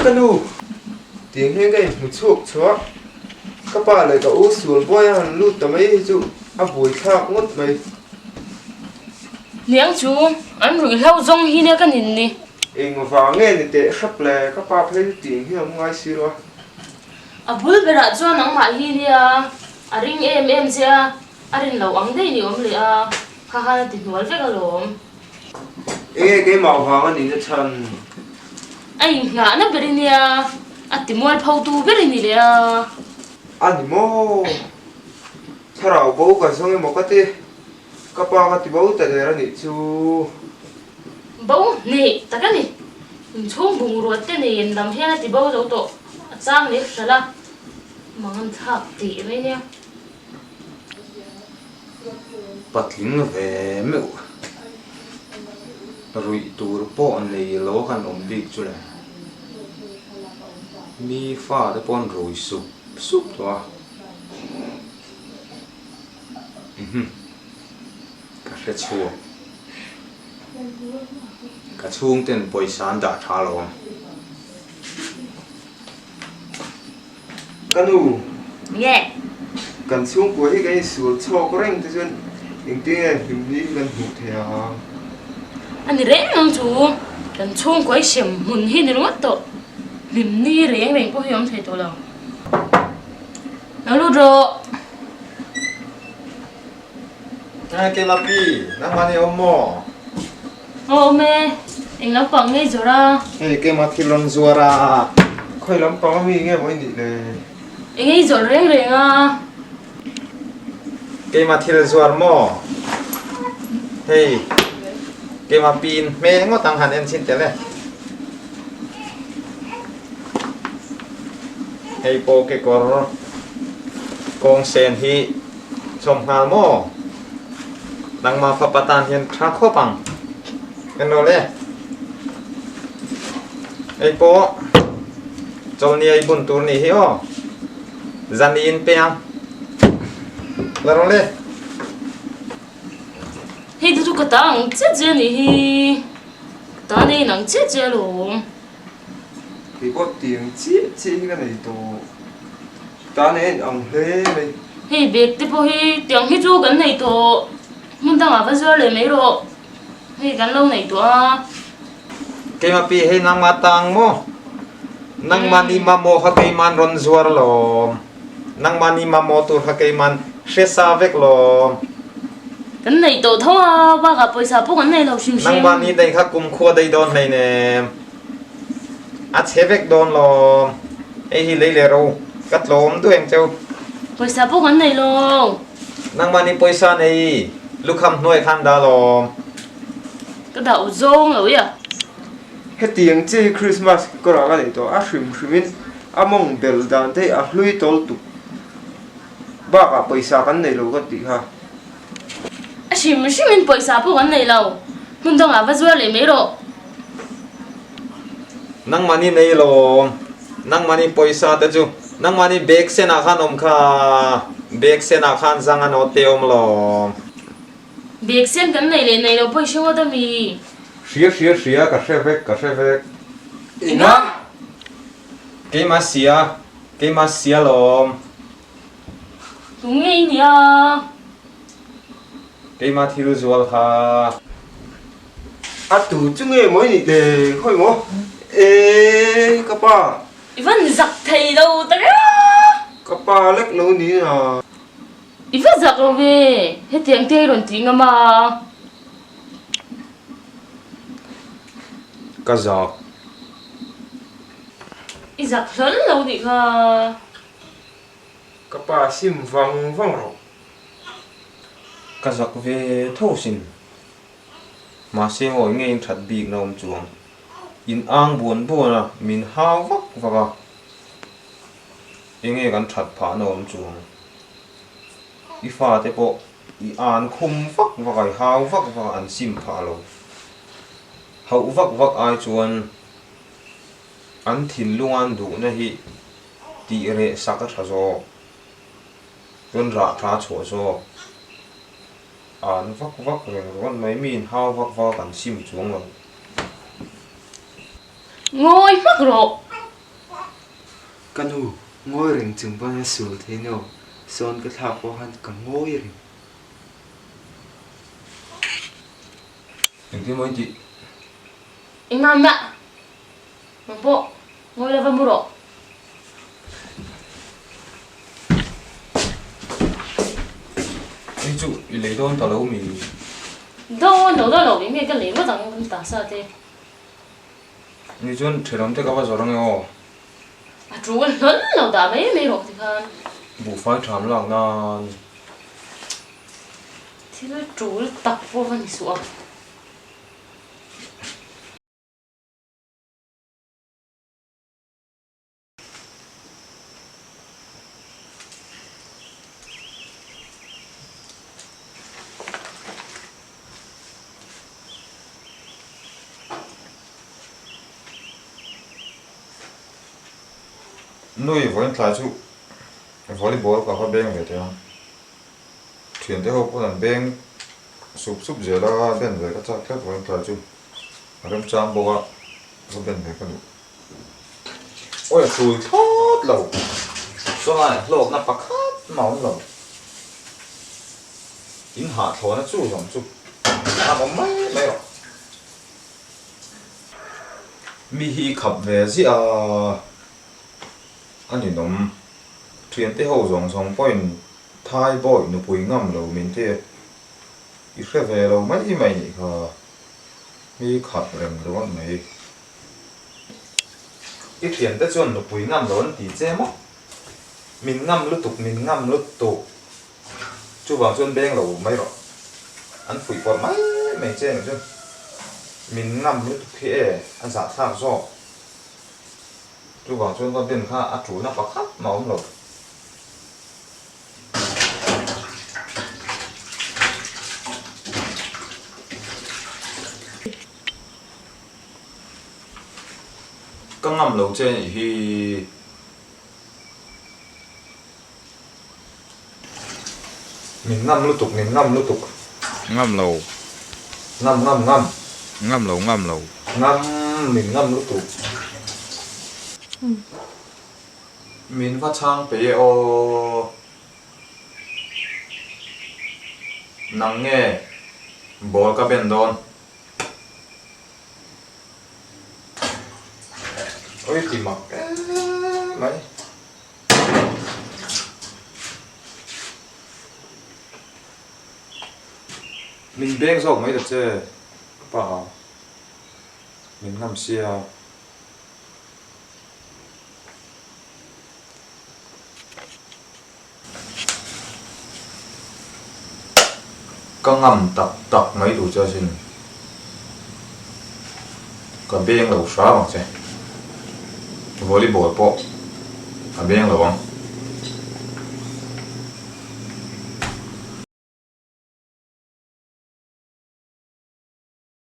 Ka nu! Tiang hian ka inhmu chhuak chhuah. Ka pa leh ka u sual buai a han lut ta mai hi chu a buaithlak ngawt mai. Niang chu an ruihhlo zawng hi nia ka nin ni. Eng vang nge ni teh hrep le, ka pa phei chu tiang hi a awm ngai si lo a. A bul berah chuan nangmah hi nia a ring em em che a, a rin lo ang daih ni awm leh a, kha khan a ti hnual vek alawm. Enge keimah vang a nihna chhan? A inngahna ber i nia, a ti mualpho tu ber i ni leh a. A ni maw? Thlarau bo ka zawng emaw ka ti, ka pa ka ti bo ta der a nih chu. Bo hneh tak a ni. Inchhung bungrua te nen lam hian a ti bo zo tawh, a chang leh hralh a, mangan thlak teh mai nia. Patling ve meuh ruih tur pawh nei lo kan awm bik chu le. Mi fa te pawh an rui sup sup tawh a. Uhmm ka hre chhuak. Ka chhungten pawisa an dah tha lo ang. Ka nu. Nge? Kan chhungkua hi kan insual chhawk reng te chuan engtin nge hlimni hi kan hmuh thei ang? A ni reng ang chu, kan chhungkua hi hrem hmun hi ni ringawt tawh, hlimni reng reng pawh hi awm thei tawh lo. Lo lut rawh. Ngai Kema pi, nangmah ni awm maw? Aw awm e, eng lampang nge i zawrh a? Hei Kema thil rawn zuar a. Khawi lampang ami nge maw i nih le? Eng ei zawrh reng reng a? Keima thil zuar maw? Hei Kema pi in hmel ngawt ang han en chhin tel e. Hei pawh kekawr kawng sen hi Chawm nghal maw? Nangmah fapa tan hian tha khawp ang. En lo le. Ei pawh chawlhni ei bun tur nih hi aw. Zan in pe ang. La rawh le. Hei te chu ka ta ang chiah chiah nih hi. Ka ta nei nang chiah chiah alawm. Kei pawh tiang chiah chiah hi ka nei tawh. Tan a en ang hle mai. Hei bag te pawh hi tiang hi chu kan nei tawh hmun dangah va zuar leh mai rawh hei kan lo nei tawh a. Keimah pi hei nangmah tang maw? Nangmah ni mamawh kha keiman rawn zuar lawm. Nangmah ni mamawh tur kha keiman hre sa vek lawm. Kan nei tawh tho a, bakah pawisa pawh kan nei lo hrim hrim. Nangmah ni daih kha kumkhua daih dawn hleinem. A chhe vek dawn lawm. Hei hi lei leh ro ka tlawm duh eng cheu. Pawisa pawh kan nei lo. Nangmah nih pawisa nei lukham hnuai khan dah lawm. Ka dah u zawng lo ia. Hetiang chi hi Christmas kawrah ka nei tawh a, hrim hrimin a mawng bel dan te hi a hlui tawl tuk bakah pawisa kan nei lo ka tih kha. A hrim hrimin pawisa pawh kan nei lo, hmun dangah va zuar leh mai rawh. Nangmahni nei lawm, nangmahni pawisa te chu nangmahni bag senah khan awm kha, bag senah khan zang a nawt te awm lawm. Bag sen kan nei leh nei lo pawh i hre ngawt a mi? Hria hria hria ka hre vek ka hre vek. Enga? Keimah sia, keimah sia lawm. Tu nge i nia? Keimah thil zual kha. A tu chu nge maw i nih le khawi maw? Eee ka pa. I van zak thei lo tak e. Ka pa lek lo ni a. I va zak lo ve, hetiang te i rawn tih ngam a. Ka zak. I zak hlawl lo nih kha. Ka pa sim vang vang rawh. Ka zak ve tho sin. Mahse ngawi ngeiin that bik na awm chuang. In ang buan buan a, min hau vak vak a. Enge kan that phah na awm chuang. I fate pawh i an khum vak vak a, i hau vak vak a, an sim phah lo. Hauh vak vak ai chuan an thinlung an duhna hi Tih reh sak a tha zawk. Chuan rah tha chhuah zawk. An vak vak reng rawn mai mi in hau vak vak an sim chuang lo. Ngawi hmak rawh. Ka nu, ngawi reng chung pawn a sul thei no, sawn ka thlak pawh khan ka ngawi reng. Engtin maw in tih? Engmah mah, nang pawh ngawi lova mu rawh. Hei chu i lei dawn ta lo mi? Dawn lo dawn lo, enge ka lei ngawt ang kan ta sa te. Ni chuan thenawm te ka va zawrh ange aw. A tul hlawn lo dah mai mai rawh tikhan. Buhfai tham lak nan. Thil tul tak pawh va ni suh a. Nui vawiin thlai chu volleyball ka va beng ve thei ang. Thiante ho pawn an beng sup sup zel a, ben ve ka chak tlat vawiin thlai chu a remchang bawk a, va ben ve ka duh. Awi a tul thlawt lo. Chuan hlawkna pakhat mah awm lo. In hahthlawhna chu zawng chu a awm mai mai rawh. Mi hi i khap ve ziah a, a ninawm. Thiante ho zawng zawng pawhin Thai bawi nupui ngam lo min ti i hre ve lo mai mai nih kha. Mi khap reng ringawt mai. I thiante chuan nupui ngam lo an ti che maw? Min ngam lutuk, min ngam lutuk. Chuvang chuan beng lo mai rawh. An fuih pawrh mai mai che nih chuan min ngam lutuk hi e, a zahthlak zawk. Chuvang chuan va ben kha a tulna pakhat mah awm lo. Ka ngam lo che nih hi. Min ngam lutuk, min ngam lutuk. Ngam lo. Ngam ngam ngam. Ngam lo ngam lo. Ngam, min ngam lutuk. Min va chhang pe e aw. Nang nge ball ka ben dawn. Oi ti mak em mai. Min beng zawk mai ta che ka pa min ngam sia. Ka ngam tak tak mai tur che asin. Ka beng lo hram ang che. Volleyball pawh ka beng lo ang.